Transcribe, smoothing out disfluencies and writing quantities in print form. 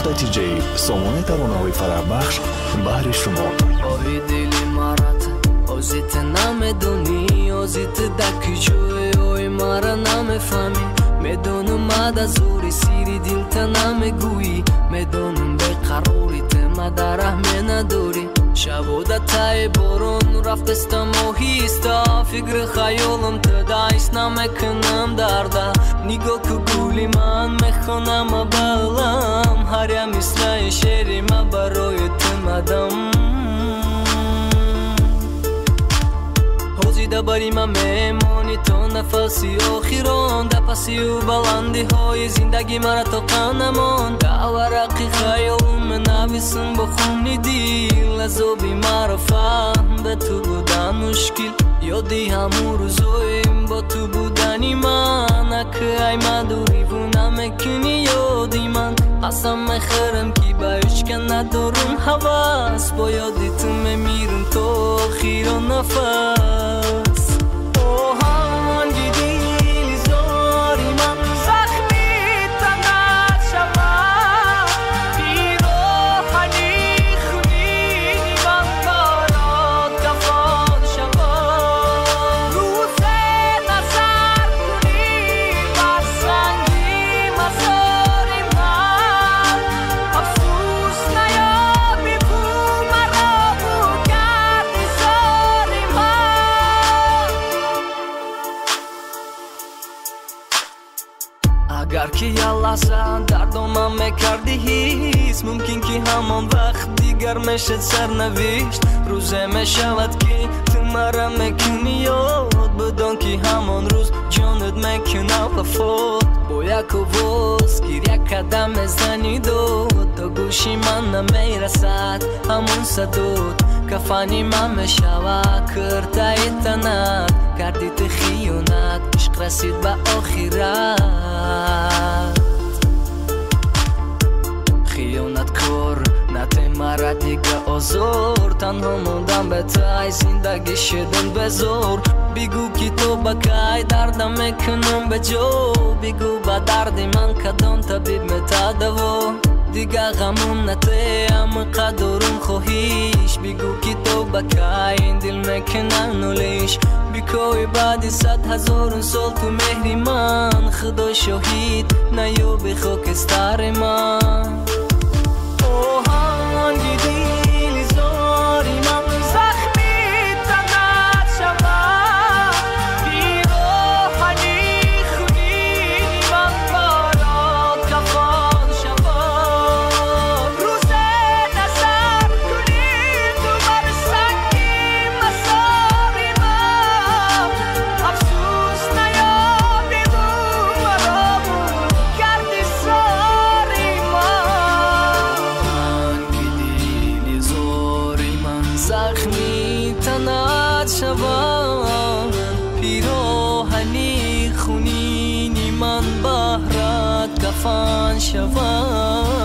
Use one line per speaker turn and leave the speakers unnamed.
Нуқта тиҷи сомонаи таронаҳои фараҳбахш баҳри шумо.
Оҳи дили марат, ози ту намедонӣ, ози ту да куҷое, ой мара намефаҳмӣ. Медонам ада зури сири дилта намегӯӣ, медонам беқарори ту ма дар раҳме надорӣ. Шабода таи борон рафтестам оҳиста, фикри хаёлам ту да ҳис намекунам дарда. Нигоҳ ку гули ман мехонам балам, ҳар як мисраи шеъри ма барои ту мадам. Ҳозида бари ман мемонӣ то нафаси охирон, дар пасию баландиҳои зиндагӣ мара то қанамон. Дар варақи хаёлум менависам бо хуни дил, азоби маро фаҳм, ба ту будан мушкил. Ёди ҳамун рӯзоем бо ту будани ман, акай ма дуриву намекунӣ ёди ман. Қасам мехӯрам ки ба ҳечка надорам ҳавас, бо ёди ту мемирам то охиро нафас. Оҳанги дили зори ман захми танат шавад, пироҳани хунини ман барот кафон шавад. Рӯзе назар кунӣ бар санги мазори ман, афсӯс наёбӣ бу маро бу карди зори ман. Агар ки як лаҳза дардомам мекардӣ ҳис, мумкин ки ҳамон вақт дигар мешад сарнавишт. Рӯзе мешавад ки ту мара мекунӣ ёд, бидон ки ҳамон рӯз ҷонат мекунад вафот. Бо як овоз гиря карда мезанӣ дод, то гӯши ман намерасад ҳамон садод. Кафани ман мешавад киртаи танат, карди ту хиёнат, ишқ расид ба охират. Хиёнаткор нате мара дига озор, танҳо мондам бе ту, ай зиндагӣ шудам безор. Бигӯ ки то ба кай дардам мекунам беҷо, бигӯ ба дарди ман кадом табиб метадаво. Дига ғамум нате, ама қадорум хоҳиш, бигӯ ки то ба кай ин дил мекунам нулиш. Бикои баъди сад ҳазорун сол ту меҳри ман, худо шоҳид наёби хокистари ман. Оҳанги дили зори ман захми танат шавад, пироҳани хунини ман барот кафон шавад. Рӯзе назар кунӣ ту бар санги мазори ман, афсӯс наёбӣ бу маро бу карди зори ман. Оҳанги дили зори ман захми танат шавад, пироҳани хунини ман баҳрат кафан шавад.